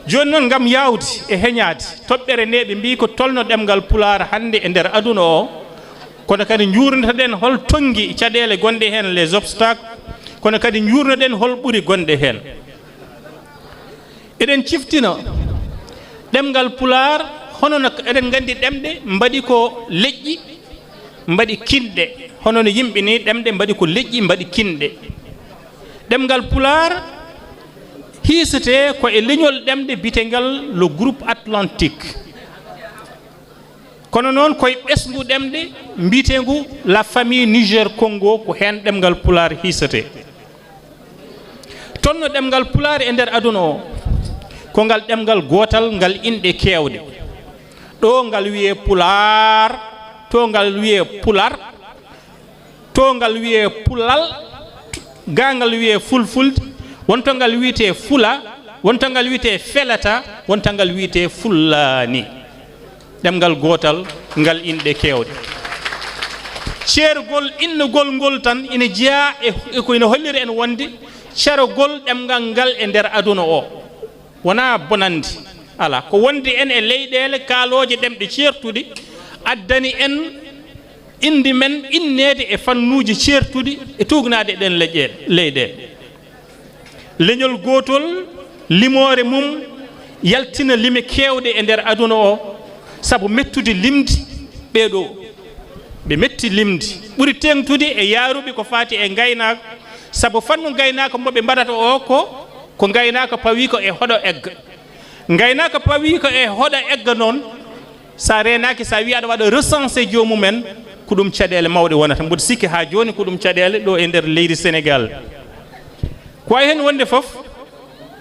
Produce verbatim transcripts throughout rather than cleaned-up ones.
Jooni noon, ngam yaawde e heñaade toɓɓere nde, ɓe mbiyi ko tolno ɗemngal Pulaar hannde e nder aduna o, kono kadi njuurnata-ɗen hol tonngi caɗeele gonɗe heen, les obstacles, kono kadi njuurno-ɗen hol ɓuri gonɗe heen. Eɗen ciftina ɗemngal Pulaar, hono no eɗen nganndi ɗemɗe mbaɗi ko leƴƴi, mbaɗi kinɗe, hono no yimɓe ni ɗemɗe mbaɗi ko leƴƴi, mbaɗi kinɗe. Ɗemngal Pulaar hiisetee ko e leñol ɗemɗe biyetengal le groupe atlantique. Kono noon koye ɓesngu ɗemɗe mbiyeteengu la famille Niger Congo, ko heen ɗemngal Pulaar hiisetee. Tolno ɗemngal Pulaar e nder aduna o, ko ngal ɗemngal gootal ngal inɗe keewɗe. Ɗo ngal wiyee Pulaar, to ngal wiyee Pular, to ngal wiyee Pulal, ga ngal wiyee Fulfulde, won to ngal wiyetee Fula, won to ngal wiyetee Felata, won to ngal wiyetee Fullaani. Ɗemngal gootal ngal inɗe keewɗe. Ceergol innugol ngol tan ina jeyaa e, e ko ina hollira en wonde cargol ɗemngal ngal e nder aduna o. Wonaa bonande, alaa. Ko wonde en e leyɗeele kaalooje ɗemɗe ceertuɗe addani en innde men inneede e fannuuji ceertuɗi e tuugnaade e ɗeen leƴƴe-, leyɗeele. Leñol gootol, limoore mum yaltina lime keewɗe e nder aduna o, sabu mettude limde ɓee ɗoo. Ɓe metti limde, ɓuri teeŋtude e yaaruɓe ko faati e ngaynaaka, sabu fannu ngaynaaka mo ɓe mbaɗata o ko, ko ngaynaaka pawii ko e hoɗo egga. Ngaynaaka pawii ko e hoɗo egga noon, so a reenaaki, so a wii aɗa waɗa recensé joomum en, ko ɗum caɗeele mawɗe wonata. Mboɗo sikki haa jooni ko ɗum caɗeele ɗo e nder leydi Senegaal. Ko wayi heen wonde fof,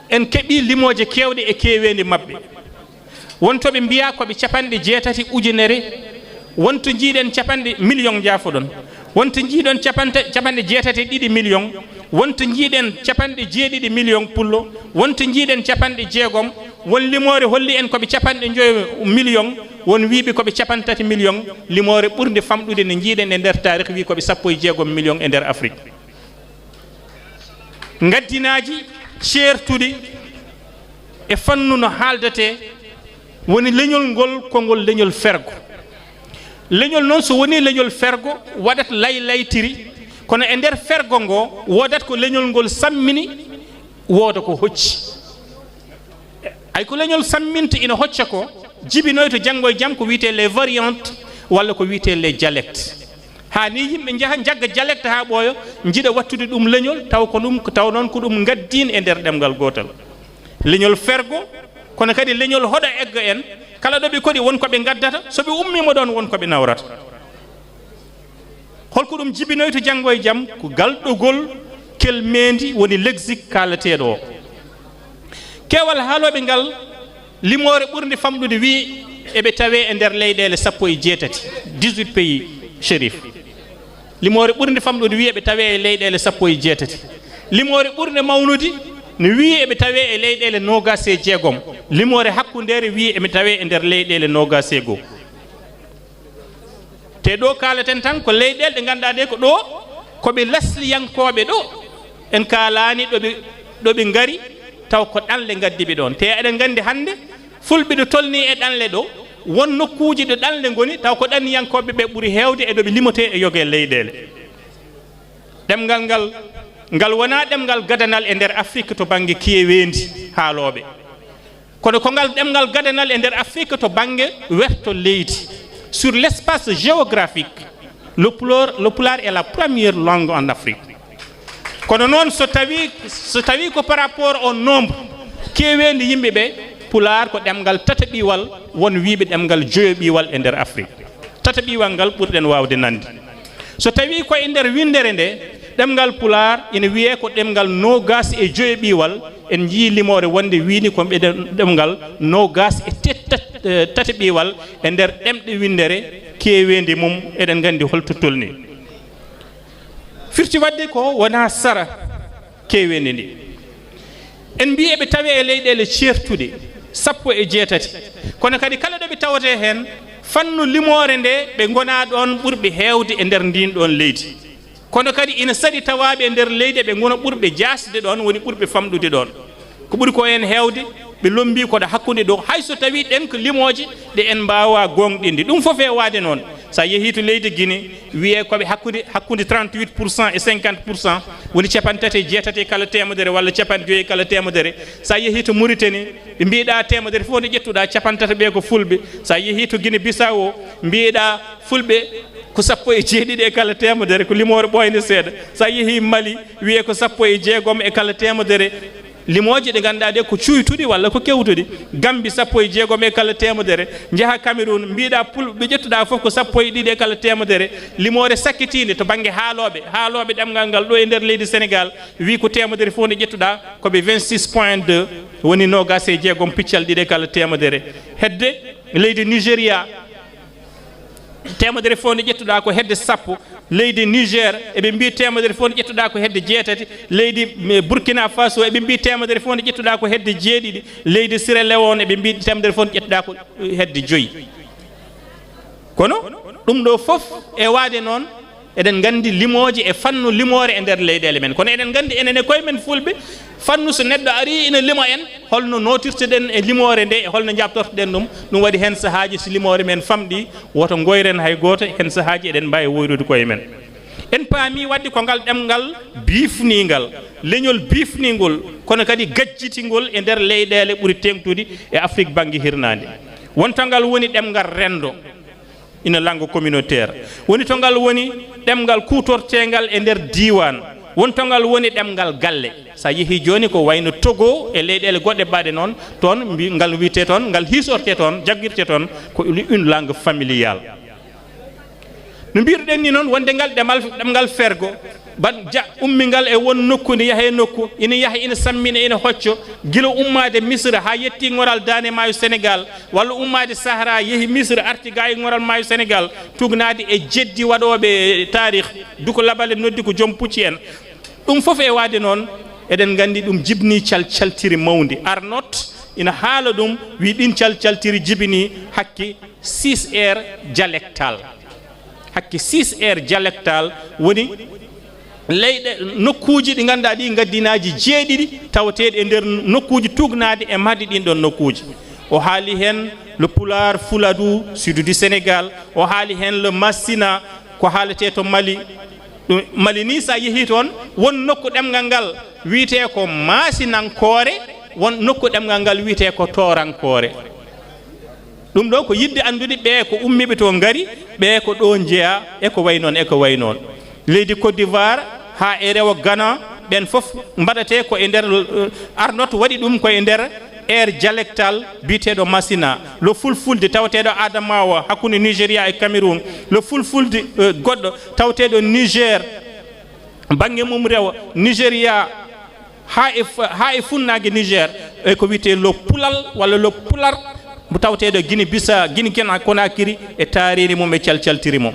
en keɓii limooje keewɗe e keeweendi maɓɓe. Won to ɓe mbiya ko ɓe capanɗe jeetati ujunere, won to njiiɗen capanɗe million, njaafoɗon. Won to njiiɗon capanta-, capanɗe jeetati e ɗiɗi million, won to njiiɗen capanɗe jeeɗiɗi million pullo, won to njiiɗen capanɗe jeegom, won limoore holli en ko ɓe capanɗe njoyo million, won wiiɓe ko ɓe capantati million, limoore ɓurnde famɗude nde njiiɗen e nder taarih wi ko ɓe sappo e jeegom million e nder Afrik. Ngaddinaaji ceertuɗi e fannu no haaldatee, woni leñol ngol ko ngol leñol fergo. Leñol noon, so wonii leñol fergo, waɗat laylaytiri, kono e nder fergo ngo, woodat ko leñol ngol sammini, wooda ko hocci. Ay ko leñol samminta ina hocca ko, jibinoyto janngo e jam ko wiyetee les variantes walla ko wiyetee les dialectes. Haa ni yimɓe njaha njagga dialecte haa ɓooya, njiɗa wattude ɗum leñol, taw ko ɗum, taw noon ko ɗum ngaddiin e nder ɗemngal gootal. Leñol fergo, kono kadi leñol hoɗo egga en, kala ɗo ɓe koɗi won ko ɓe ngaddata, so ɓe ummiima ɗoon won ko ɓe nawrata. Holko ɗum jibinoyta janngo e jam? Ko ngal ɗogol kelmeendi woni lexique kaalateeɗo o. Keewal haalooɓe ngal limoore ɓurnde famɗude wiyi eɓe tawee e nder leyɗeele sappo e jeetati, dix-huit pays, Chérif. Limoore ɓurnde famɗude wiyi eɓe tawee e leyɗeele sappo e jeetati. Limoore ɓurnde mawnude no wiyi eɓe tawee e leyɗeele noogaas e jeegom. Limoore hakkundeere wiyi eɓe tawee e nder leyɗeele noogaas e goo. Te ɗo kaalaten tan ko leyɗeele ɗe ngannduɗaa ɗe ko ɗo, ko ɓe lasliyankooɓe ɗo. En kaalaani ɗo ɓe, ɗo ɓe ngari, taw ko ɗanle ngaddi ɓe ɗoon. Te eɗen nganndi hannde fulɓe ɗo tolnii e ɗanle ɗo, won nokkuuji ɗo ɗanle ngoni, taw ko ɗanniyankooɓe ɓe ɓuri heewde e ɗo ɓe limotee e yoga e leyɗeele. Ɗemngal ngal, ngal wonaa ɗemngal gadanal e nder Afrik to bannge keeweendi haalooɓe. Kono ko ngal ɗemngal gadanal e nder Afrik to bannge werto leydi. Sur l'espace géographique, le Pulaar, le Pulaar est la première langue en Afrique. Kono noon, so tawi, so tawi ko par rapport au nombre, keeweendi yimɓe ɓe, Pulaar ko ɗemngal tataɓiwal, won wiiɓe ɗemngal joyoɓiwal e nder Afrik. Tataɓiwal ngal ɓurɗen waawde nande. So tawi ko e nder winndere nde, ɗemngal Pulaar ina wiyee ko ɗemngal noogaas e joyo ɓiiwal, en njiyii limoore wonde wiini ko mbiɗen ɗemngal noogaas e tet-, tat-, eh, tati ɓiiwal e nder ɗemɗe winndere keeweendi mum, eɗen nganndi holto tolni. Firti waɗde ko wonaa sara keeweendi ndi. En mbii eɓe tawee e leyɗeele ceertuɗe sappo e jeetati. Kono kadi kala ɗo ɓe tawetee heen, fannu limoore nde ɓe ngonaa ɗoon ɓurɓe heewde e nder ndiin ɗoon leydi. Kono kadi ina saɗi tawaaɓe e nder leydi ɓe ngona ɓurɓe jaasde ɗoon, woni ɓurɓe famɗude ɗoon. Ko ɓuri ko heen heewde Ɓe lombii koɗo hakkunde ɗo, hay so tawii ɗen ko limooje ɗe en mbaawaa gooŋɗinde. Ɗum fof e waade noon, so a yehii to leydi Guinée, wiyee ko ɓe hakkunde, hakkunde trente-huit pour cent e cinquante pour cent, woni capanɗe tati e jeetati e kala teemedere walla capanɗe joyi e kala teemedere. So a yehii to Mauritanie, ɓe mbiiɗaa teemedere fof nde ƴettuɗaa, capanɗe tati ɓee ko Fulɓe. So a yehii to Guinée Bissau, mbiiɗaa Fulɓe ko sappo e jeeɗiɗi e kala teemedere, ko limoore ɓooynde seeɗa. So a yehii Mali, wiyee ko sappo e jeegom e kala teemedere. Limooje ɗe ngannduɗaa ɗe ko cuuytuɗi walla ko kewtuɗi. Gambi sappo e jeegom e kala teemedere. Njaha Cameroun, mbiiɗaa Pul-, ɓe ƴettuɗaa fof ko sappo e ɗiɗi e kala teemedere. Limoore sakkitiinde to bannge haalooɓe, haalooɓe ɗemngal ngal ɗo e nder leydi Sénégal, wii ko teemedere fof nde ƴettuɗaa ko ɓe vingt-six point deux, woni noogaas e jeegom piccal ɗiɗi e kala teemedere. Hedde leydi Nigéria, teemedere fof nde ƴettuɗaa ko hedde sappo. Leydi Niger, eɓe mbii teemedere fof nde ƴettuɗaa ko hedde jeetati. Leydi, eh, Burkina Faso, eɓe mbii teemedere fof nde ƴettuɗaa ko hedde jeeɗiɗi. Leydi Sierra Leone, eɓe mbii teemedere fof nde ƴettuɗaa ko, eh, hedde joyi. Kono ɗum ɗo fof e waade noon, eɗen nganndi limooje e fannu limoore e nder leyɗeele men. Kono eɗen nganndi enen e koye men Fulɓe, fannu so neɗɗo arii ina lima en, holno nootirteɗen e limoore nde, e holno njaɓtortoɗen ɗum. Ɗum waɗi heen sahaaji so limoore men famɗi, woto ngoyren hay gooto, heen sahaaji eɗen mbaawi woyrude koye men. En paami waɗde ko ngal ɗemngal biifniingal, leñol biifniingol, kono kadi gajjitingol e nder leyɗeele ɓuri teeŋtude e Afrik bannge hirnaande. Wonta ngal woni ɗemngal renndo, ina langue communautaire. Woni to ngal woni ɗemngal kuutorteengal e nder diiwaan. Woni to ngal woni ɗemngal galle. So a yehii jooni ko wayno Togo e leyɗeele goɗɗe mbaɗe noon, toon mbi-, ngal wiyetee toon, ngal hiisortee toon, jaggirtee toon ko une langue familiale. No mbiruɗen ni noon, wonde ngal ɗemal, ɗemngal fergo, ban ja-, ummingal e won nokku, nde yaha e nokku, ina yaha, ina sammina, ina hocco, gila ummaade Misra haa yetti ŋoral daande maayo Senegaal, walla ummaade Sahara, yehi Misra, arti gaa e ŋoral maayo Senegaal, tugnaade e jeddi waɗooɓe taarih, Duko Labale noddi ko joom pucci en. Ɗum fof e waade noon, eɗen nganndi ɗum jibinii cal-, caltiri mawndi. Arnot ina haala ɗum, wi ɗin cal-, caltiri jibinii hakke six aires dialectales. Hakke six aires dialectales woni leyɗe, nokkuuji ɗi ngannduɗaa ɗi ngaddinaaji jeeɗiɗi tawateeɗi e nder nokkuuji tuugnaaɗi e mahdi ɗin ɗon nokkuuji. O haali heen le Pulaar Fuladu, sud du Sénégal. O haali heen le Massina, ko haaletee to Mali. Ɗum, Mali ni, so a yehii toon, won nokku ɗemngal ngal wiyetee ko Maasinankoore, won nokku ɗemngal ngal wiyetee ko Toorankoore. Ɗum ɗo ko yiɗde anndude ɓe ko ummiiɓe to ngari, ɓe ko ɗo njeyaa, e ko wayi noon, e ko wayi noon. Leydi Côte d'Ivoire haa e rewo Ghana, ɓeen fof mbaɗatee ko e nder, eh, Arnot waɗi ɗum ko e nder aire dialectale biyeteeɗo Massina. Le Fulfulde tawateeɗo Adamawa hakkunde Nigeria e Cameroun. Le Fulfulde, eh, goɗɗo tawateeɗo Niger, bannge mum rewo Nigeria, haa e fu-, haa e funnaange Niger, e ko wiyetee le Pulal walla le Pular, mo tawateeɗo Guinée Bissau, Guinée Conakry e taariindi mum e calcaltiri mum.